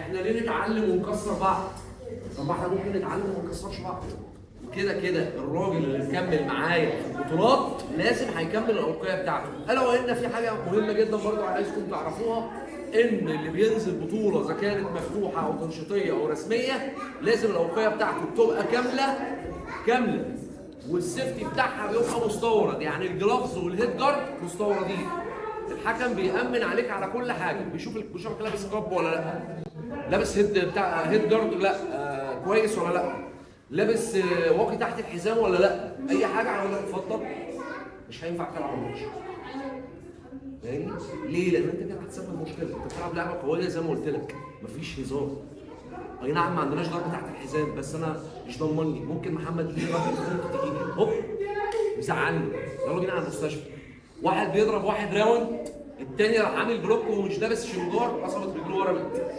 احنا ليه نتعلم ونكسر بعض؟ طب ما احنا ممكن نتعلم وما نكسرش بعض. وكده كده الراجل اللي مكمل معايا في البطولات لازم هيكمل الاوقيه بتاعته. الا وان في حاجة مهمة جدا برضو عايزكم تعرفوها، ان اللي بينزل بطوله اذا كانت مفتوحة او تنشيطيه او رسمية لازم الاوقيه بتاعته بتبقى كاملة كاملة، وال safety بتاعها بيبقى مستورد، يعني ال gloves وال head guard مستوردين. الحكم بيأمن عليك على كل حاجه، بيشوفك لابس cap ولا لا، لابس head بتاع head guard لا كويس ولا لا، لابس واقي تحت الحزام ولا لا، اي حاجة هيقول لك اتفضل مش هينفع تلعب الماتش. فاهمني؟ ليه؟ لان انت كده هتسبب مشكلة، انت بتلعب لعبه قوية زي ما قلت لك، مفيش هزار. اي نعم ما عندناش ضرب تحت الحزام، بس انا مش ضمني، ممكن محمد ليه راجل ممكن تجيني هوب يزعلني، يلا بينا على المستشفى. واحد بيضرب واحد round، التاني راح عامل block ومش لابس shin guard، قصبت رجله ورمت.